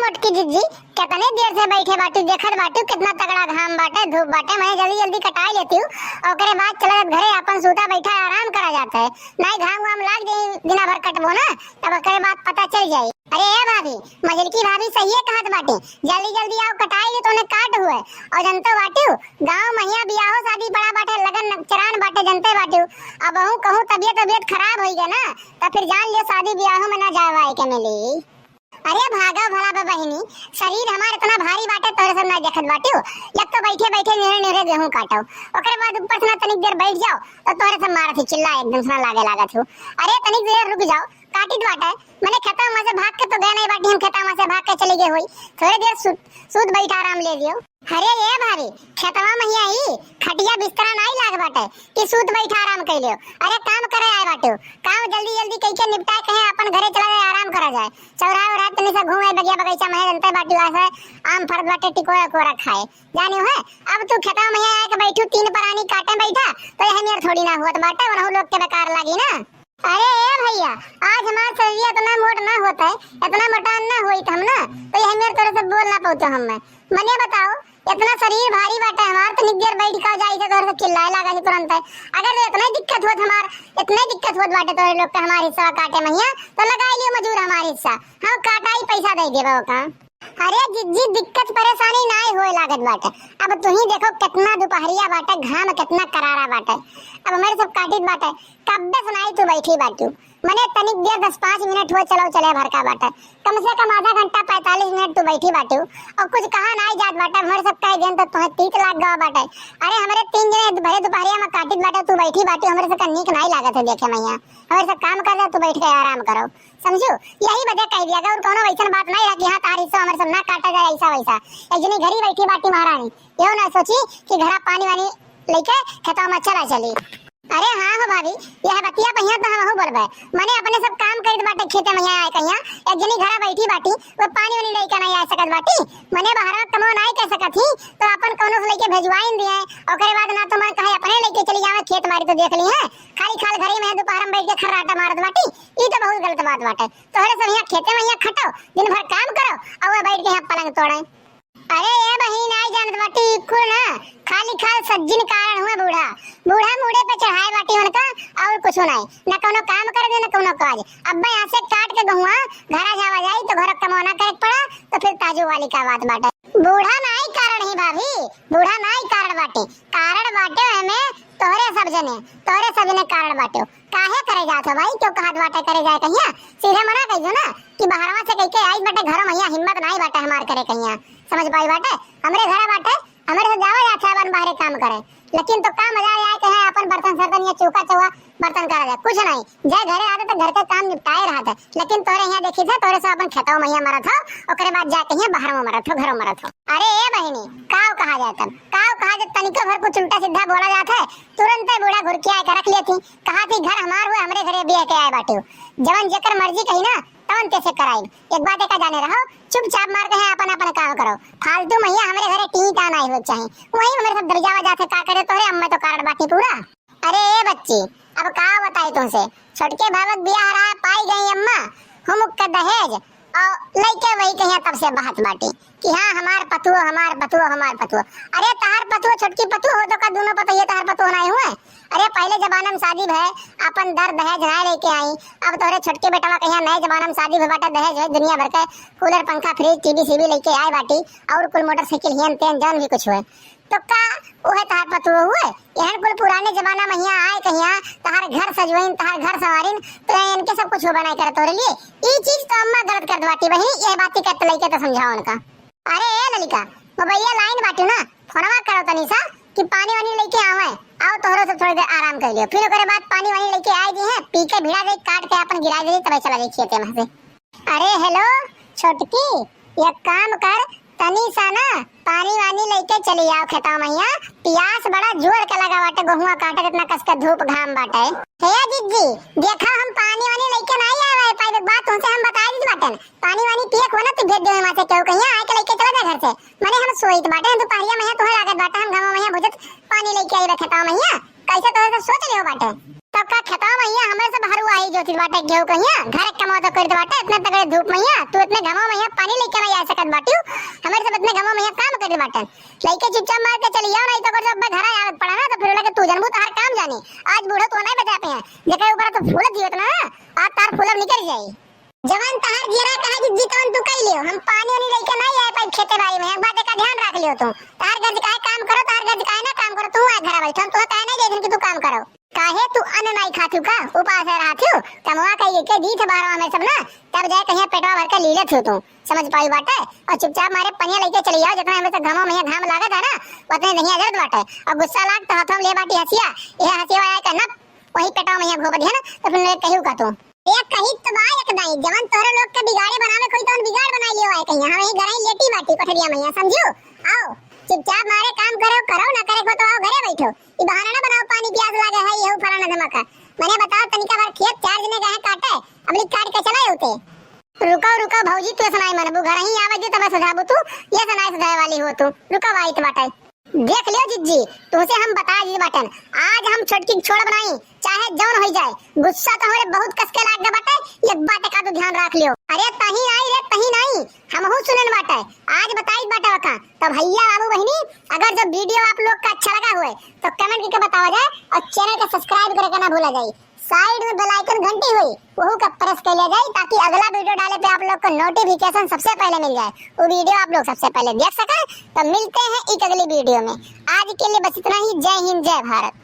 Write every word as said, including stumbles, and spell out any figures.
छोटकी जिज्जी, केतने देर से बैठे बाटू, देखत बाटू केतना तगड़ा घाम बाटे, धूप बाटे, मने जल्दी जल्दी कटाई लेतिउ, ओकरे बाद चला जात घरे, आपन सूता बैठा आराम करा जात है, नाहीं घाम वाम लाग जाई, दिना भर कटबो ना, तब ओकरे बाद पता चल जाई। अरे ए भाभी, मझलकी भाभी सहिए कहत बाटी, जल्दी जल्दी आओ, कटाई ले तोने काट हुए। और जनतो बाटू, गाँव महिया बियाहो शादी बड़ा बाटे, लगन चरान बाटे, जनते बाटू। अबहू कहूँ तबियत तबियत खराब होई गए ना, तो फिर जान लियो शादी बियाहो में ना जाए के मिली। अरे भागा भला बा बहिनी, शरीर हमार इतना भारी बाटे, तोहरे सब ना देखत बाटू। एक तो बैठे बैठे निहरे निहरे गेहूं काटो, ओकरे बाद ऊपर से ना तनिक देर बैठ जाओ तो तोहरे सब मारत ही चिल्ला, एकदम से ना लागे लागत हो। अरे तनिक देर रुक जाओ, काटित बाटे, मने खेतवा में से भाग के तो गए नहीं बाटी, हम खेतवा में से भाग के चले गए होई। थोड़े देर सूत, सूत बैठ आराम ले लियो। अरे ए भाभी, खेतवा में ही आई, खटिया बिस्तरा नाई लाग बाटे कि सूत बैठ आराम कर लियो। अरे काम करे आए बाटू, काम जल्दी जल्दी कई के निपटाए कहे अपन घरे चला जाए, आराम करा जाए। चौराहे उराहे तनी सा घूम आए, बगिया बगीचा में है, जनते बाटू, आसे आम फरत बाटे, टिकोरा कोरा खाए। जानियो है, अब तू खेतवा में आए के बैठू, तीन परानी काटे बैठा, तो यह मेर थोड़ी ना हुआ बाटे, उनहु लोग के बेकार लागी ना। अरे ए भैया, आज हमार शरीर इतना मोट ना होत है, इतना मोटान ना होइत हम ना, तो यह मेर तोरे से बोल ना पाउत हम। मने बताओ, इतना शरीर भारी बाटे हमार, तनिक देर बैठ का जाई से तोरे से चिल्लाए लागा ही तुरंत है। अगर तो इतना ही दिक्कत होत हमार, इतना ही दिक्कत होत बाटे तोरे लोग के हमार हिस्सा काटे महिया, तो लगाई लियो मजूर हमार हिस्सा, हम काटाई पैसा दे देबो का। अरे जिज्जी, दिक्कत परेशानी नाई होए लागत बाटे। अब तुही देखो कितना दुपहरिया बाटे, घाम कितना करारा बाटे। अब हमारे सब काटित बाटे, कब्बे से नाई तू बैठी बाटू। मने तनिक देर दस पाँच मिनट हुए चलो चले भर का बाटे। कम से कम आधा घंटा पैंतालीस मिनट तू बैठी बाटू। और कुछ कहा नाई जात बाटे, हमारे सब कह देन तो तुहे तीत लाग गवा बाटे। अरे हमारे तीन जने भरे दुपहरिया में काटित बाटे, तू बैठी बाटू, हमारे सब का नीक नाई लागत है देखे महिया। हमारे सब काम कर रहे, तू बैठ के आराम करो। समझू, यही वजह कह दिया, अगर कौनो वैसन बात नहीं रहा कि हाँ, तार हिस्सा हमारे सब ना काटा जाए, ऐसा वैसा। एक जनी घरी बैठी बाटी महारानी, यो ना सोची कि घरा पानी वानी लेके खेतवा में चला चली। अरे हाँ हो भाभी, यह बतिया पहिया तो हमहू बोलबे। मने अपने सब काम करित बाटे खेते में, यहाँ आए कहिया, एक जनी घरा बैठी बाटी, वो पानी वानी लेके नहीं आ सकत बाटी। मने बाहर में कमो नहीं कर सकत ही, तो अपन कौनो से लेके भेजवाइन दिए। ओकरे बाद ना तो मन कहे अपने लेके चली जावे, खेत मारी तो देख ली है, खाली खाल घरे में दोपहर में बैठ के खर्राटा मारत बाटी। ई तो बहुत गलत बात बाटे। तोहरे सब यहाँ खेते में यहाँ खटो, दिन भर काम करो, और वो बैठ के यहाँ पलंग तोड़े। अरे ए बहिन, आई जानत बाटी, कुल ना खाली खाल सज्जिन कारण हुए बूढ़ा। बूढ़ा मूड़े पे चढ़ाए बाटी उनका, और कुछ नहीं। न कौनो काम करे दे, न कौनो काज। अब यहाँ से काट के गहुआ घरा जावा जाई तो घर कमौना करे के पड़ा, तो फिर ताजू वाली का बात बाटे। बूढ़ा नाई कारण ही भाभी, बूढ़ा नाई कारण बाटे। कारण बाटे हमें तोहरे सब जने, तोहरे सब जने कारण बाटे। काहे करे जात हो भाई? क्यों कहत बाटे करे जाए कहिया? सीधे मना कह दो ना कि बहरवा से कह के आई बाटे, घरों में यहाँ हिम्मत नहीं बाटे हमार करे कहिया। समझ पाई बाटे? हमरे घरे बाटे, हमरे से जावा जात है अपन बाहरे काम करे। लेकिन तो का मजा आए कहे अपन बर्तन सर्तन या चौका चौवा बर्तन करा जाए, कुछ नहीं। जे घरे आते तो घर के काम निपटाए रहत है, लेकिन तोरे यहाँ देखी थे, तोरे से अपन खेतवा में यहाँ मरत हो, ओकरे बाद जाके यहाँ बाहर में मरत हो, घरों मरत हो। अरे ए बहिनी, काव कहा जाए तब, काव कहा जाए, तनिको भर कुछ उल्टा सीधा बोला जात है, तुरंत बूढ़ा घुरकिया के रख लेती। कहा थी, "घर हमार हुए, हमरे घरे बिया के आए बाटे हो। जवन जेकर मर्जी कही ना, तवन तेसे कराई। एक बात एका जाने रहो, चुपचाप मार के है, अपन, अपन काम करो। फालतू महिया हमरे घरे टी टान आई हुए चाही। वही हमरे सब दबजावा जात है, का करे तोहरे अम्मा तो कारण बाटी पूरा।" अरे ए बच्ची, अब का बताई तुमसे, छोटके भावक बियाह रहा, पाई गई अम्मा, हम के दहेज, और लइके वही कहिया तब से बहत बाटी कि हाँ, हमार पतुओ, हमार पतुओ, हमार पतुओ। अरे, तहार पतुओ, छोटकी पतुओ हो तो का दोनों पतोहिए तहार पतुओ नाई हुए? अरे, पहले जमाना में शादी भय, अपन दर दहेज नाई लेके आई। अब तोहरे छोटके बेटवा कहिया नए जमाना में शादी भय बाटे, दहेज है दुनिया भर के, कूलर, पंखा, फ्रिज, टीवी सीवी लेके आए बाटी, और कुल मोटरसाइकिल हियन तेन जौन भी कुछ हुए। तो का उहे तहार पतुओ हुए? एहन कुल पुराने जमाना में हियाँ आए कहिया तहार घर सजवइन, तहार घर संवारिन, तो इनके सब कुछ हो बनाए करे तोरे लिए। ई चीज तो अम्मा गलत करत बाटी बहिनी, ये बात के तो लइके तो समझाओ उनका। अरे ए ललिका, मोबाइल लाइन बाटू ना, फोनवा करो तनी सा कि पानी वानी लेके आवे, आओ तोहरो से थोड़ी देर आराम कर लियो, फिर ओकरे बाद पानी वानी लेके आए जी हैं, पी के भिड़ा दे, काट के अपन गिरा दे, तबे चला जाए खेते में से। अरे हेलो छोटकी, एक काम कर, तनी सा ना पानी वानी लेके चली आओ खेतवा में, यहाँ पियास बड़ा जोर के लगा बाटे, गोहुआ काटे इतना कस के धूप घाम बाटे। हे जिज्जी, देखा हम पानी वानी लेके नहीं आए पाइब, एक बात तुमसे हम बता दी बाटे, पानी वानी पिए को ना तू भेज दे वहाँ से, क्यों कहिया आए के लेके चला जा घर से, मने हम सोइत बाटे दोपहरिया में, तुम्हें लागत बाटे हम घाम में भुजत पानी लेके आई खेतवा में, कैसे तोहरे से सोच लियो बाटे। तब का खेतवा मइया हमरे सब हरुआई जोतित बाटे, केहू कहिया घर कमाओ तो करत बाटे, इतने तगड़े धूप मइया, तू इतने घमवा मइया पानी लइके नाहीं आइ सकत बाटिउ, हमरे सब इतने घमवा मइया काम करत बाटे। लइके चुपचाप मार के चली आओ, नाहीं तो अगर जब घरा आवत पड़ा ना, तो फिर लगे तू जनबू, तोहार काम जानी। आज बूढ़ो तो नाहीं बचा पे हैं, जेकरे ऊपर तो फूलत जीवत ना, आज तार फूलब निकल जाई। जवन तहार जियरा कहे जिज्जी तवन तू कइ लियो, हम पानी ओनी लइके नाहीं आए पाइब खेते बारी में, एक बात का ध्यान रख लियो तू। तहार गर्ज काहे काम करो, तहार गर्ज काहे ना काम करो, तू आए घरा बैठो, हम तुहे काहे नाहीं देथिन कि तू काम करो। काहे तू अन्न नाहीं खाथिउ का, उपास रहथिउ, कमवा कइ के दीथ बाहरवा में सब ना, तब जाए कहिया पेटवा भर के लीलत हो तू, समझ पाई बाटे। और चुपचाप मारे पनिया लइके चली आओ, जितना हमें से घामो में घाम लागत है ना, उतने दहिया जरत बाटे। और गुस्सा लाग तो हाथों में ले बाटी हसिया, यह हसिया आए का ना वही पेटवा में घोप दिया ना, तो फिर कहियो का तू। ए कही तो बा एक दाई, जवन तोहरे लोग के बिगाड़े बनावे कोई तवन बिगाड़ बनाई लियो आए कहिया। हम यही घरई लेटी बाटी कोठरिया में, समझियो? आओ, चुपचाप मारे काम करो, करो ना करे को तो आओ घरे बैठो। ई बहाना ना बनाओ, पानी प्यास लागे है, यहू फलाना धमाका। मने बताओ, तनिका भर खेत चार जने गए काटे, अबली काट के चला होते। रुको, रुको भौजी, तू ऐसा नाहीं मनबू, घरही आवे जे तबे सुझाबू तू, ये से नाहीं सुझाए वाली हो तू। रुको, आई तो बाटे। देख लियो जिज्जी, तुमसे हम बता दी बाटन, आज हम छोटकी के छोड़ब नाहीं, चाहे जौन होई जाए। गुस्सा तो हमरे बहुत कस के लाग गए बाटे, एक बात का तू ध्यान रख लियो। अरे तही नाहीं रे, तही नाहीं, हमहू सुनन बाटे, आज बताई बाटे वका। तो भैया, बाबू, बहिनी, अगर जब video आप लोग का अच्छा लगा हुए तो comment करके बतावा जाए और channel का subscribe करे के ना भूला जाए। Side में bell icon घंटी हुई, वहू का press कर लिया जाए, ताकि अगला video डाले पे आप लोग को notification सबसे पहले मिल जाए, वो video आप लोग सबसे पहले देख सकें। तो मिलते हैं एक अगली video में, आज के लिए बस इतना ही। जय हिंद, जय भारत।